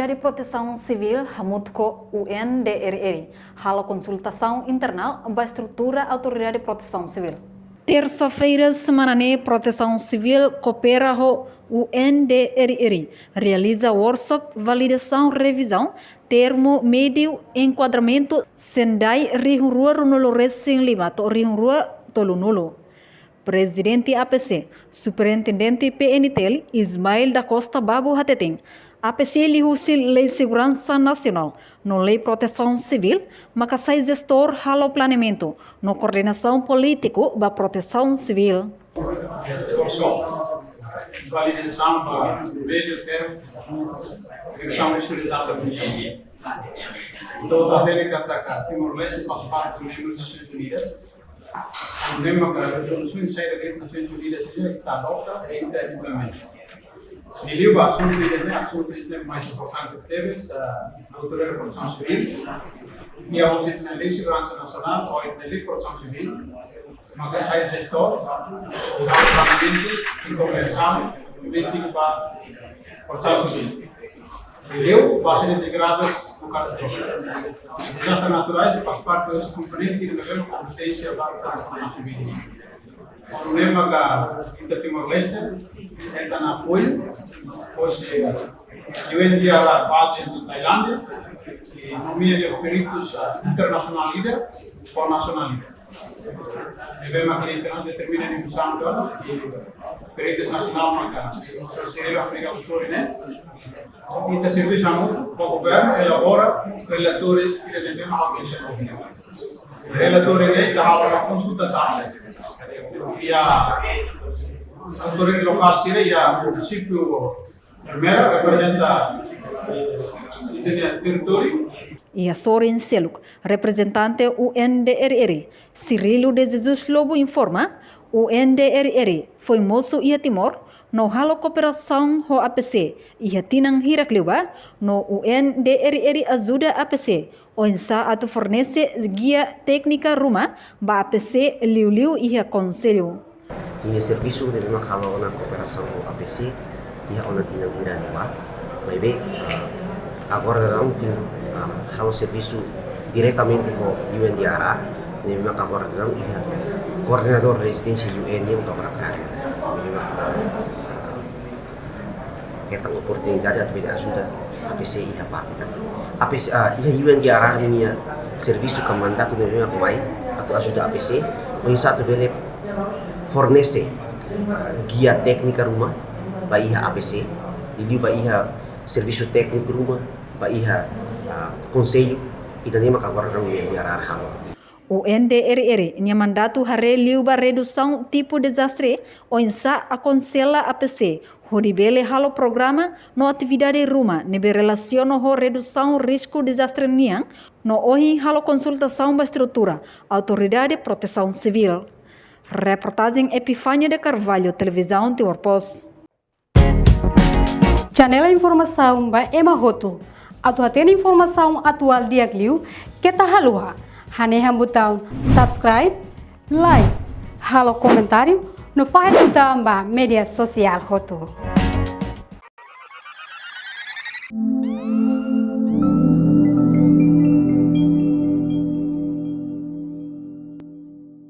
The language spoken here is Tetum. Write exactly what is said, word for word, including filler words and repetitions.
Autoridade Protesaun Sivíl hamutuk ho U N D R R halo konsultasaun internál ba estrutura Autoridade Protesaun Sivíl. Tersa-feira semana ne'e, Protesaun Sivíl koopera ho U N D R R realiza workshop validasaun revizaun termu médiu enkuadramentu SENDAI rihun rua ruanulu resin lima to'o rihun rua tolunulu. Prezidente A P C, Superintendente P N T L, Ismael da Costa Babo hateten, A P C liuhusi Lei Seguransa Nasionál no Lei Protesaun Sivíl maka sai jestór halo planeamentu no koordenasaun polítiku ba Protesaun Sivíl. Validasaun ba médiu termu, revizaun de seguransa. Entaun, ita hatene katak Timor-Leste faz parte dos membros das Nações Unidas. Problema ke rezolusaun saida de Nações Unidas ita adota i ita implementa. Liuliu ba asuntu ida-ne'e, asuntu ida-ne'e mais importante tebes, ah, Autoridade Protesaun Sivíl, i a Lei Seguransa Nasionál, ou Lei Protesaun Sivíl, maka sai jestór, parlamentu, i konvensaun, vinte ba Protesaun Sivíl. Liuliu ba asaun integradu no katastrofe. Dezastre naturais faz parte desse componente de mesma competência ba Protesaun Sivíl. Problema ke ita Timor-Leste, ita-nia apoiu, hosi U N D R R baze iha Tailándia, i nomea de'it peritus, ah, internasionál ida, ho nasionál ida. Ne'ebé mak klien terus determina di misaun dona, i peritus nasionál maka, sira Áfrika do Sul ne'e, ita servisu hamutuk ho governu, elabora relatóriu, ida ne'ebé mak ita. Relatóriu ne'e ita halo konsultasaun, i autoridade lokál sira, i munisípiu Ermera reprezenta ita-nia territóriu. Iha sorin seluk, reprezentante U N D R R, Cirilo de Jesus Lobo informa, U N D R R foin mosu iha Timor, no halo kooperasaun ho A P C iha tinan hirak liubá, no U N D R R ajuda A P C oinsá atu fornese gia téknika ruma ba A P C liuliu iha konsellu. Nia servisu ne'ebé mak halo ona kooperasaun ho A P C iha ona tinan hirak liubá. Maibé, ah, agora daudaun foin, ah, halo servisu diretamente ho U N D R R, ne'ebé mak agora daudaun iha koordenadór rezidénsia U N ne'e mak agora kaer. Ne'ebé mak, ah, hetan oportunidade atu bele ajuda A P C iha parte tan. A P C, ah, iha U N D R R ninia servisu ka mandatu ne'ebé mak mai atu ajuda A P C, oinsá atu bele fornese, ah, gia téknika ruma ba iha A P C, liuliu ba iha servisu tékniku ruma, ba iha, ah, konsellu, ida-ne'e mak agora daudaun U N D R R halo. U N D R R nia mandatu haree liu ba redusaun tipu dezastre, oinsá akonsella A P C hodi bele halo programa no atividade ruma ne'ebé relasiona ho redusaun risku dezastre nian, no ohin halo konsultasaun ba estrutura Autoridade Protesaun Sivíl. Reportajen Epifania de Carvalho, Televizaun Timor Post. Janela informasaun ba ema hotu. Atu hatene informasaun atuál di'ak liu, keta haluha hanehan butaun subscribe, like, halo komentáriu, no fahe tutan ba média sosiál hotu.